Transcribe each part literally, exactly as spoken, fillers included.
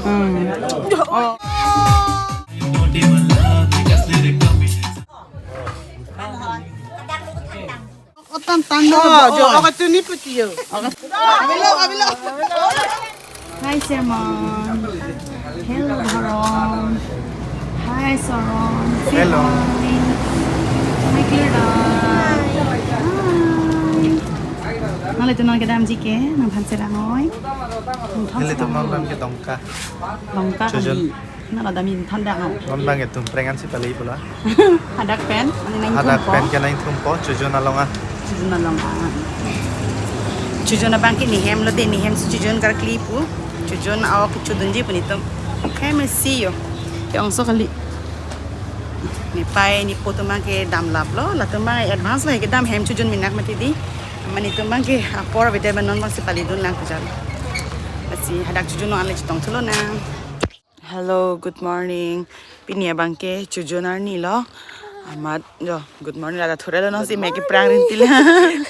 Hmm. Oh. Otan tanda. Oh, jo, oke, tuni putih yo. Oke. Abilo, abilo. Hi, Sermon. Hello, Dharon. Hi, Soron. Say Hello. Hi. Hi, Clara. Hi. Nanglitum non kedamji ke, nangphan serang oi. Nanglitum non kedam ke Dongka. Dongka Chojun. Kami. Nang ada min than dang. Non abang ke tum prank an si pali pula. Hadak pen, ani nang Hadak thumpo. Pen ke nang thumpo, Chojun along ah. Chojun along ah. Chojun abang ke nehem lo de, nehem si Chojun karkli pu. Chojun a-ok chodunji pu netum. Come and see you. Ke ongso kali. Nepei nepo atum abang ke damlap lo, latum abang advance lo kedam hem Chojun minak mati di. Mane netum abang ke apor bete non abang si palidun lang pujar. Lasi hadak Chojun lo anle chetong thulo nang. Hello, good morning. Pini abang ke Chojun arni lo. Amat jo, good morning lata thurelo non si mek prang rinti lang.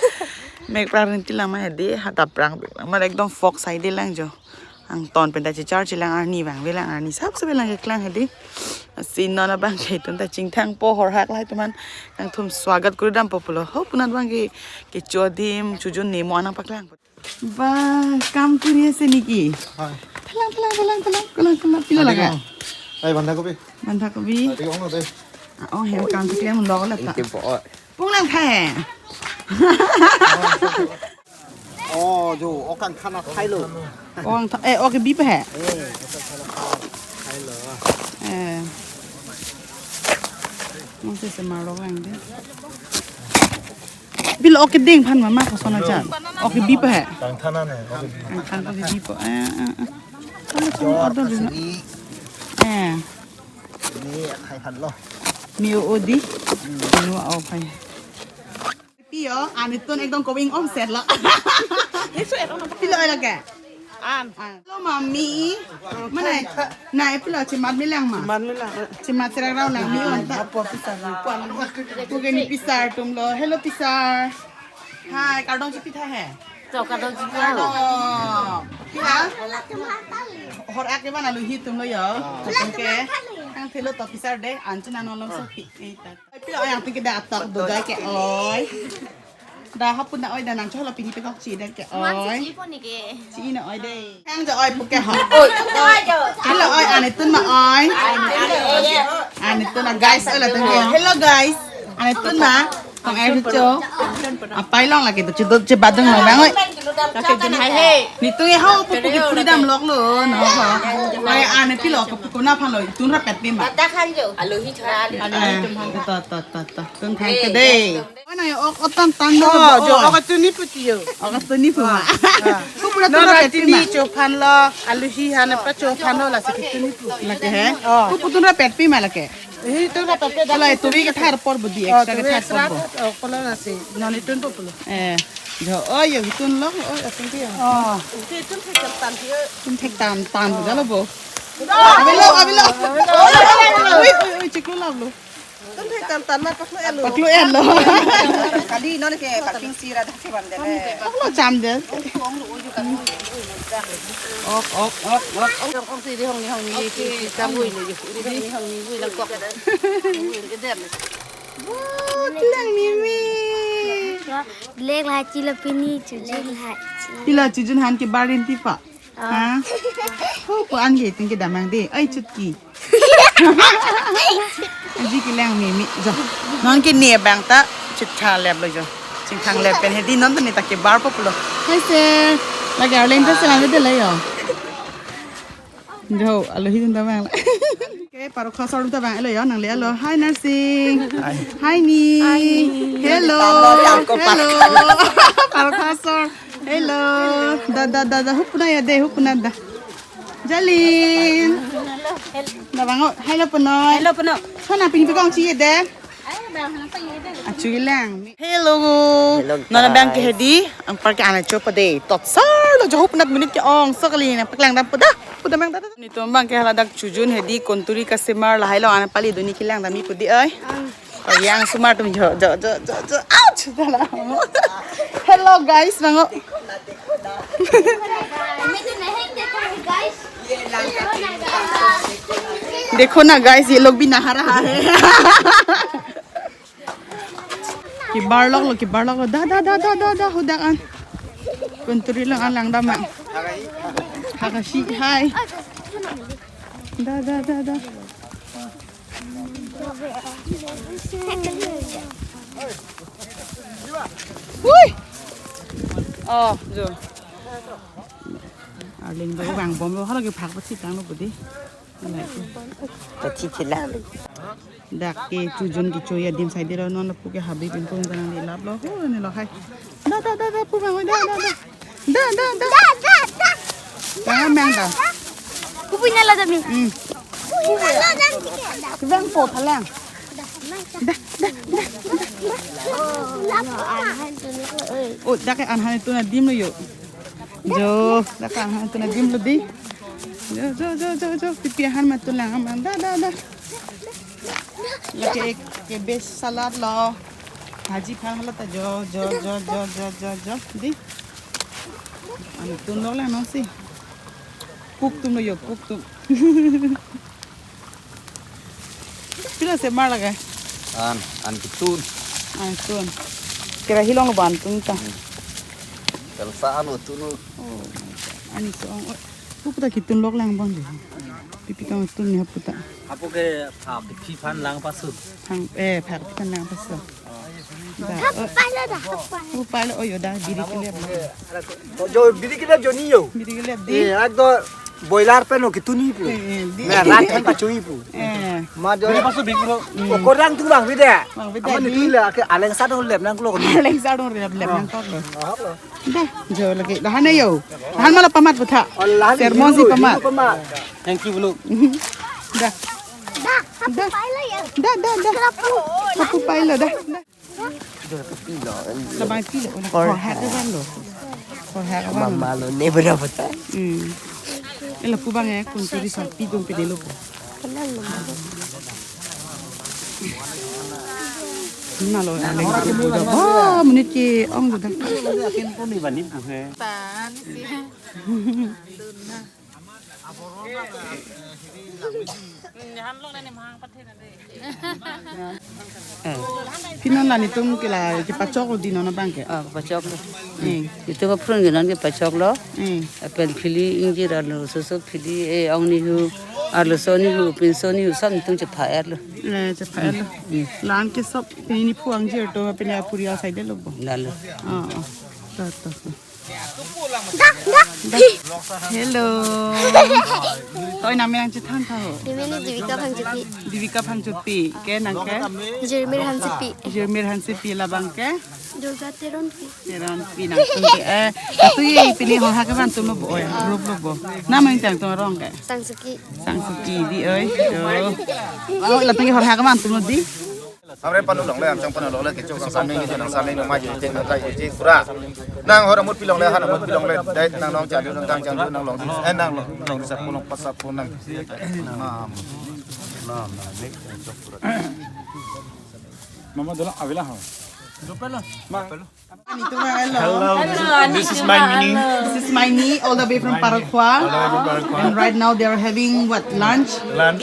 Mek prang rinti lang ma hedi, hata prang lang. Amat ekdom fog sai de lang jo. Angton pen ta chechar chelang arni abang velang arni sap sap lang keklang hedi. Lasi non abang ke itum ta chingthangpo horhak lahai atum an. Nangtum swagat kuri dampo pulo. Ho punat abang ke kecho adim Chojun nemo anang paklang. Ba, kam kuri ase niki? Hoi. Thalang, thalang, thalang, thalang, thalang, thalang. Pilo laga? Ai, bandhakobi. Bandhakobi. Tadi ong lo deh. Ah, oh, hem kam kuri hem lo la ta. Ike bo. Pung lang tha he. Oh, jo, okan khana thailo. Ong tha, eh, oke bi pa he? Eh, okan khana thailo. Eh. Mungkin semarok lang deh. Pilo oke ding phan mama ko sono chan. Oke bi pa he? Kangthan ne, oke bi. Kangthan oke bi pa. Eh, eh, eh. Kamu semua order dulu. Eh. Ini khai phan lo. Ni o di. Ni o khai. Pilo, anitun ekdom going on set lo. Pilo lagi. An. An. Hello, mami. Mana? Na, pilo chemat milang ma. Chemat milang. Chemat serang rau lang mi on ta. Apo pisar ni puan. Puke ni pisar atum lo. Hello, pisar. Hi, kardom chipi tha he. To kardom chipi. Kardom. Pila? Hor ak ke mana aluhi atum lo yo. Oke. Kangthelo to pisar de. Anchun anon long sopi. Eh, ta. Pilo yang tingki da atok do gai ke oi. Da hapun na oi da nang cholo pini pekok chi da ke oi. Chi po ni ke. Chi na oi de. Yang jo oi puke ho. Oi. Hello oi anitun ma oi. Anitun na guys oi latum ke. Hello guys. Anitun ma. Kong air cho. Apai long lagi tu chidot chibadung long bang oi. Lagi jun hai he. Nitu ye ho pupu ke puri dam lok lo no ho. Oi ane pilo ke pupu na phan lo itun rapet pima. Kata khan jo. Aluhi thora. Eh, to to to to. Tun thang ke dei. Mana yo ok otan tan do. Oh, jo ok tuni puti yo. Ok tuni pu ma. Ku pura tun rapet pima. Cho phan lo, aluhi han pa cho phan lo lasi tuni pu. Lake he. Ku putun rapet pima lake. Hi tun rapet pima. Kalau itu bi ke thar por budi extra ke thar por bo. Oh, polo lasi. Non itun po polo. Eh, jo oh yo itun lo, oh asung ti yo. Oh. Itun thek tan ti. Tun thek tan tan jalo bo. Abilo, abilo. Ui, ui, ui, chiklo lab lo. Tun thek tan tan ma paklo elo. Paklo elo. Kali non ke parking sira dak ke bang dele. Paklo cham de. Ok, ok, ok, ok. Ong ong si di hong ni hong ni ki ki cham hui ni. Di hong ni hong ni hui lang kok. Hui ke der. Wah, lang mimi. Lek la chilo pini Chojun hai. Pilo Chojun han ke barin tipa. Ha? Hu pu an ke tingki damang de. Ai chutki. Aji ke lang mimi jo. Non ke ne bang ta chitha lep lo jo. Chingthang lep pen hedi non ta ne ta ke bar po pulo. Hi sir. Lagi arleng ta selang de la yo. Jo, aluhi dun ta bang. Ke paro khasar dun ta bang lo yo nang le lo. Hi nursing. Hi ni. Hello. Hello. Paro khasar. Hello. Da da da da hupna ya de hupna da. Jalin. Da bang o. Hello puno. Hello puno. Sana ping ping kong chi de. Achu lang. Hello. Hello, non abang ke guys. Hedi, ang parke ana chopa de. Tot sar lo jo hupnat minute ke ong so kali na paklang dam puda. Puda mang dada. Nitum abang ke hala dak Chojun hedi konturi kasemar lahai lo ana pali duni kilang dami pudi ai. Yang sumar tum jo jo jo jo jo. Ouch. Hello guys, mango. Guys. देखो ना guys, ये लोग भी नहा रहा है। Kebarlok lo, kebarlok lo. Da, da, da, da, da, da, hadak an. Kunturi lo an langdam an. Hagashi, hai. Da, da, da, da. Hui. Oh, jo. Arleng do vangbom lo, hala ke phak pasi tanglo budi. Kachi chila. Dak ke chojun kecho adim saidero, non lapu ke habib ingkung ta nanglelaplo. Ho, ne lo hai. Da, da, da, da, pu bang, da, da, da. Da, da, da. Da, da, da. Tang mang da. Kupunya la dami. Hmm. Kupunya la dami. Vangpo thalang. Da, da, da, da. Oh, dak ke anhan tun adim lo yo. Jo, dak ke anhan tun adim lo di. Jo, jo, jo, jo, jo. Pipi ahan matun lang aman. Da, da, da. Lake cabbage salad lo. Bhaji phan hala ta jo, jo, jo, jo, jo, jo, jo. Di. An tun lo lang non si. Puk tum lo yo, puk tum. Pila semar lake? An, an ketun. An tun. Kira hilong lo ban tun ta. Kalsa an tun lo. Oh, ani so ong. Oh, puta ketun lok lang bang di. Pipi tang tun ni haputa. Apo ke phak phi phan lang pasu. Phak, eh, phak phi phan lang pasu. Da, oh. Pailo da, pailo. Oh, pailo, oh, yo da, biri kelep. Jo, biri kelep jo ni yo. Biri kelep di. Eh, ak do boiler pen lo ketun ni pu. Eh, eh, di. Na, rat kan pachu ni pu. Eh. Ma jo. Biri pasu biri lo. Okorang tu bang bida. Bang bida. Ama ni di. Tu la ke aleng sa do lep nangkok lo. Aleng sa do lep, lep nangkok lo. Ah, lo. Da, jo lake. Lahan yo. Lahan mala pamat butha. Oh, lahan sermon si yo, pamat. Yo pamat. Thank you, bulu. Da. Da, hapu pailo ya. Da, da, da. Hapu pailo da. Da. Labang pilo. Korhak ke ban lo. Korhak ke ban lo. Mama lo ne berapa ta? Hmm. Ela pu bang ya, kunturi sapi dong pede lo. Kenal lo. Na lo, na lo. Oh, menit ke ong do da. Akin pun iban ibu he. Tan si. Pini non la netum ke la kepachok lo di non abang ke. Ah, kepachok lo. Eh. Netum ke prun ke non kepachok lo. Eh. Lapen phili ingjir arloso, phili, eh, ong ni hu, arloso ni hu, pinso ni hu, sab netum chepha-et lo. Eh, chepha-et lo. Hmm. La-an ke sab pini phu ingjir to pini apuri asai de lo bo. Lalo. Ah, ah. To, to, to. Hello. Toi name nangchethan tha ho. Name ni Divika Phangchopi. Divika Phangchopi. Ke nang ke? Jermir Hansepi. Jermir Hansepi, labang ke? Durga Teronpi. Teronpi nang ke. Eh, tapi pini horhak ke ban tum lo bo, oi, group lo bo. Nama yang tang tum arong ke? Sangsuki. Sangsuki di, oi. Oh, lapen horhak ke ban tum lo di. Amre panu longle, amchang panu longle, kecho kang saming, kecho nang saming, nang maju, cek nang kai, cek pura. Nang hor amut pi longle, han amut pi longle, dai nang nong chadu, nang kang chadu, nang long, eh, nang long, long disa pulong pasa punang. Mam. Mama dola avila ha. Dope lo. Ma. Hello, this is, this is my knee. This is my knee, all the way from Parokhowa. All the way from Parokhowa. And right now they are having what, lunch? Lunch.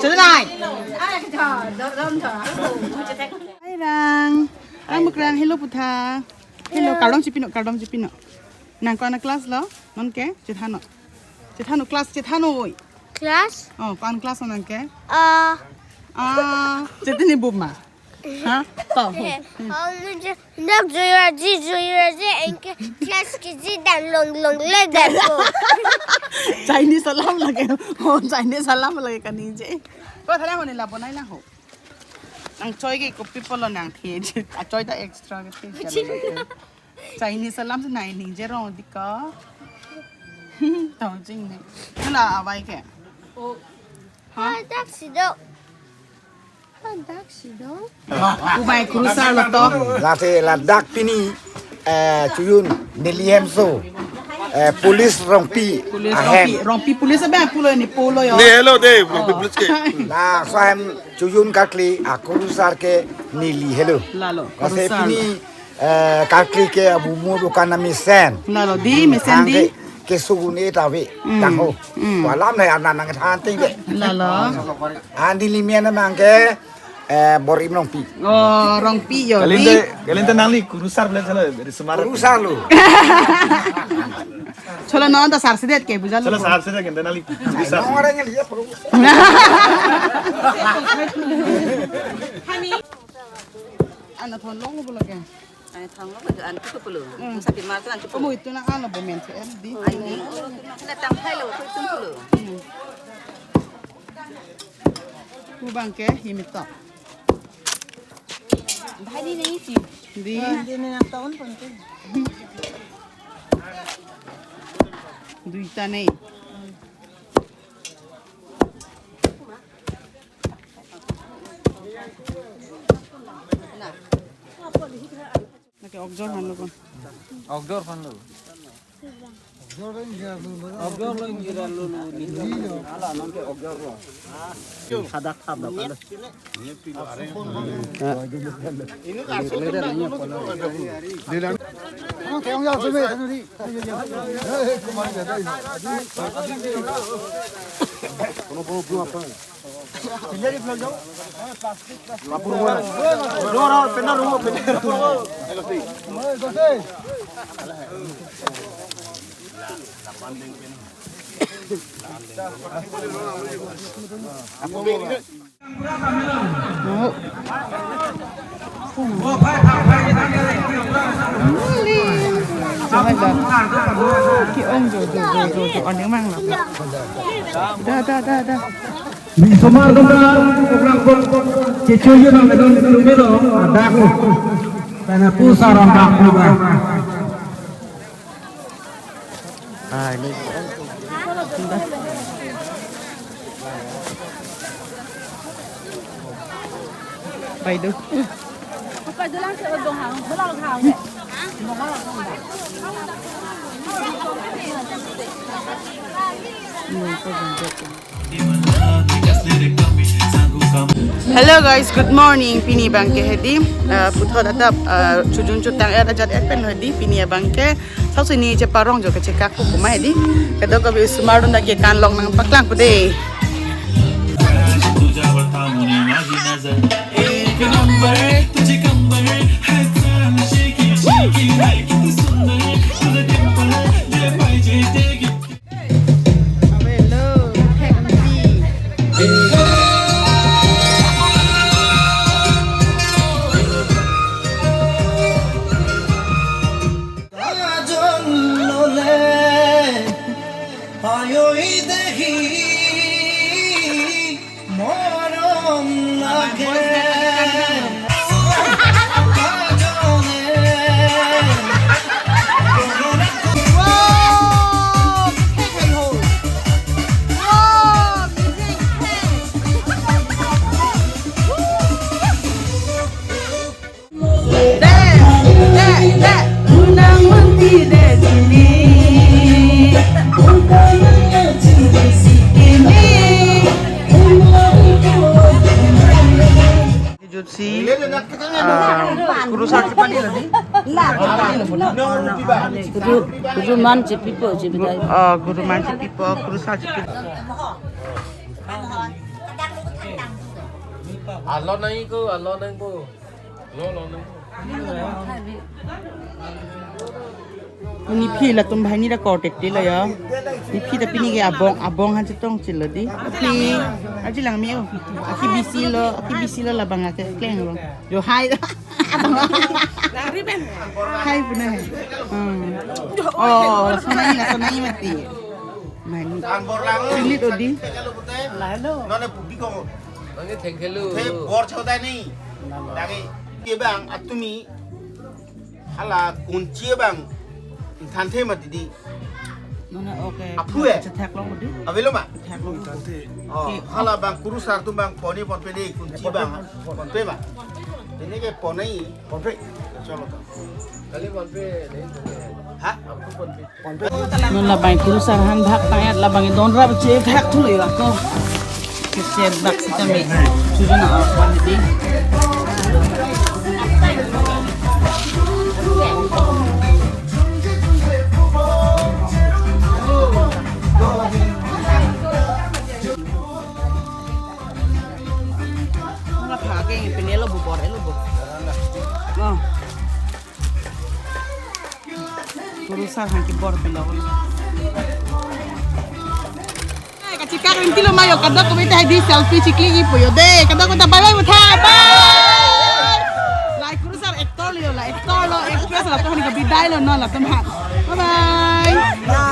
Chalo nai. Hai rang. Ang mukrang, hello putha. Hello, kardom chipino, kardom chipino. Nang ko-an class lo? Non ke? Chethano. Chethano class, chethano oi. Class? Oh, ko-an class nang ke? Ah. Ah, chetini buma. Ha? To. Oh, mujhe, nak joya ji, joya ji, anke class ke ji dan long long le dan ko. Chinese alam lage. Oh, Chinese alam lage kaningje. Ko thala hone la bonai la ho. Nang choi ke kopi pulo nang the. A choi ta extra ke the. Chinese alam si nai ningje rong di ko. Tong jing ni. Nula avai ke. Oh. Ha? Ah, dak si do. Ah, dak si do. Ubai kurusar lo to. Lasi ladak pini, eh, chojun neli hemso. Eh, police Rongpi. Police ahem. Rongpi. Rongpi police abang pulo ni pulo yo. Ni hello de, Rongpi police ke. Laso ahem chojun kakli akurusar ke neli hello. Lalo. Lasi kurusar pini lo. Eh, karkli ke abumu dukan na mesen. Lalo, dei mesen, hang dei. Ke, kesugun e ta ave, hmm, tangho. Hmm. Walam na arna nangthan te ave. Lalo. Andi limian abang ke, eh, Borim Rongpi. Oh, Rongpi yo, dei. Kalite, kalite nangli kurusar bela chala, risumar. Kurusar lo. Cholo non ta sarsedet ke, bujalo. Cholo sarsedet ke, nangli kurusar. Orang yang lihat perlu. Ana thon long lo lake. Ai thang lo ka an tu pulo. Hmm. Sa pi mar tu an tu pulo. Omo itu na ano bo men em dei. Ai ni, o tu na tang hai lo ko tu pulo. Hmm. Ku abang ke himito. Hai ni ni si. Dei. Dei ni nang taon pon tu. Duita nei. Nake okjor han lo kon. Okjor han lo. Okjor lo injira lo lo ni. Ala nang ke okjor lo. Sadak thap lo. Ki-ong jo, jo, jo, jo, jo, oning mang lo. Da, da, da, da. Di sumar kemar, orang pun kecuali orang dengan lumelo, ada aku. Karena pusar orang tak berubah. Ah, ini. Pai do. Pai do lang si odong hang, bola hang. Hmm, ko jangkut. Hello guys, good morning. Pini abang ke hedi, uh, puthot adap, uh, chojun chotang et ajat et pen hedi. Pini abang ke sausi ni cheparong jo kechekak pu kuma hedi. Kedo kabi sumar dun dak ke kanlong nangpaklang pu dei. Jutsi, ah, kurusar chepadi lagi. Guru, guru man chepipo, chepitai. Ah, guru man chepipo, kurusar chepitai. Alo nai ko, alo nai ko. Lo, lo nai. Nephi latum banghini ta korte te lo ya. Nephi ta pini ke abong, abong han chetong chelo dei. Nephi, aji lang me o. Aki bisi lo, aki bisi lo labang ake kleng lo. Jo hai. Hai puna hai. Hmm. Oh, sonai na sonai mati. Mani. Sulit odi. Lalo. None publiko. None thengkelo. The bor chodai ni. Lagi. Ke bang atumi. Hala kunci bang. Thanthe mati dei. Nona okay. Apu eh? Chetheklong dei. Avelo ma? Chetheklong. Oh, okay. Hala bang kurusar atum bang ponpe ponpe dei kunci bang. Ponpe bang. Ini ke ponai. Ponpe. Chalo to. Kali ponpe dei. Ha? Apu ponpe. Non labang kurusar han bhak tayat labang don rap chethak thulo ako. Keser bak sitame. Sudah na apa dei. Ake pine lo bu bor-elo bu. Oh. Kurusar hang kebor pilo. Kachekak ringti lo mayo, kadokave ta hedi selfie chikli-i po yo de. Kadokave ta bye bye mutha. Bye. Lai kurusar actor lo yo, la actor lo, actress latum han ke bidai lo non latum han. Bye bye.